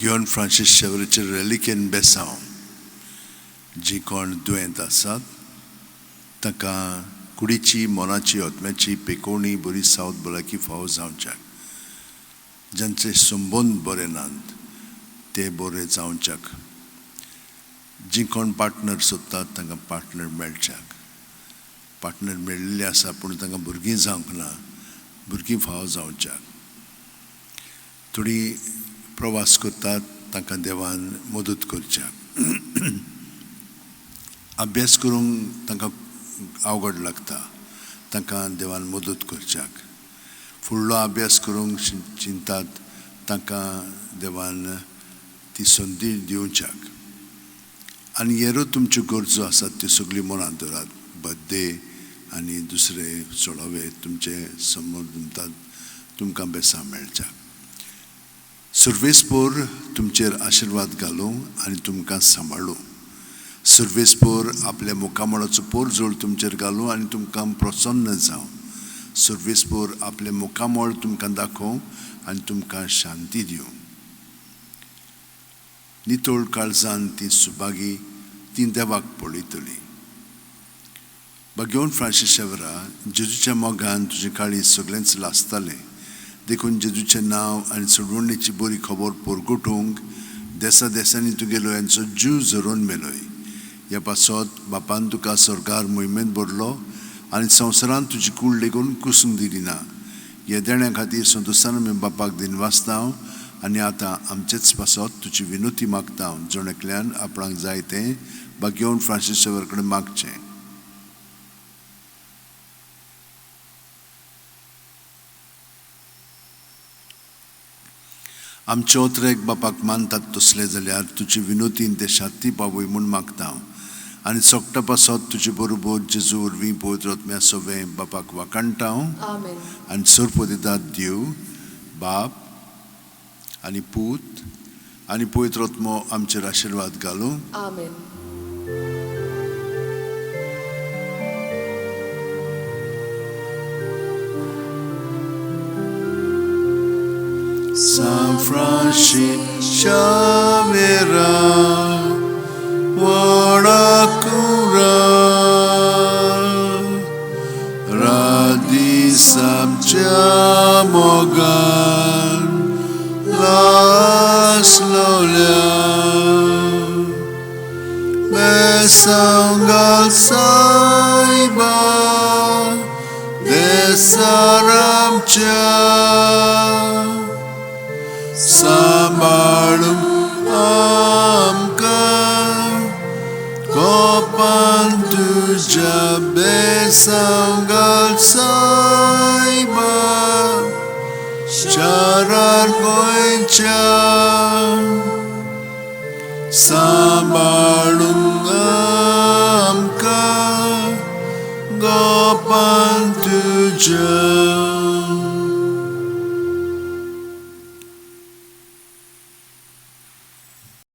घेवन फ्रांसीस शेवरीचे रेलिकेन बेसांव. जी कोण दुयेंत आसात तांकां कुडीची, मनाची, आत्म्याची पेकोवणी बरी सावत भलायकी फावो जावच्याक, जांचे संबंद बरे नात ते बरे जावच्याक, जी कोण पार्टनर सोदतात तांकां पार्टनर मेळच्याक, पार्टनर मेळिल्ले आसा पूण तांकां भुरगीं जावंक ना, भुरगीं फावो जावच्याक, थोडीं प्रवास करतात तांकां देवान मदत करच्याक, अभ्यास करूंक तांकां अवघड लागता तांकां देवान मदत करच्याक, फुडलो अभ्यास करूंक चिंतात तांकां देवान ती संदी दिवच्याक. आनी हेरो तुमच्यो गरजो आसात त्यो सगल्यो मनांत धरात. बड्डे आनी दुसरे सोळावे तुमचे समोर म्हणटात तुमकां बेसां मेळच्याक. सर्वेस्पोर तुमचेर आशिर्वाद घालूं आनी तुमकां सांबाळूं. सर्वेस्पोर आपल्या मुखामळाचो पोरजोळ तुमचेर घालूं आनी तुमकां प्रसन्न जावं. सर्वेस्पोर आपलें मुखामळ तुमकां दाखोवं आनी तुमकां शांती दिवं. नितळ काळजान ती सुभागी ती देवाक पळयतली. भाग्यवंत फ्रांसीस शेवरा, जेजूच्या मोगान तुजें काळीज सगळेंच लासतालें, देखून जेजूचें नांव आनी सोडवणेची बरी खबर परगटूंक देसा देसांनी तुगेलो यांचो जीव झरोवन मेलोय. ह्या पासत बापान तुका सरकार मोहिमेंत भरलो आनी संवसारांत तुजी कूड लेगून कुसूंक दिली ना. ह्या देण्या खातीर संतोशान आमी बापाक दिनवासता आनी आतां आमचेच पासत तुजी विनोती मागता. जण एकल्यान आपणाक जाय तें भाग्यवंत फ्रांसीस शेवर कडेन मागचें. आमचे ओत्रेक बापाक मानतात तसले जाल्यार तुजी विनोतीन ते शांती पावय म्हूण मागता आनी सोगटा पासत तुजे बरोबर जेजू वरवीं पवित्र आत्म्या सवें बापाक वाखाणटा आनी सरपदितात देव बाप आनी पूत आनी पवित्र आत्मो आमचेर आशिर्वाद घालूं. आमेन. San Francis Xavier, Warakura, Radisam Chamogan, Las Lola, Besangal Saiba, Desaram Cha. सांबाळूंक आमकां कोपान तुज्या बेसांव घाल सायबा, शारार गोंयच्या. सांबाळूंक आमकां गोपान तुज्या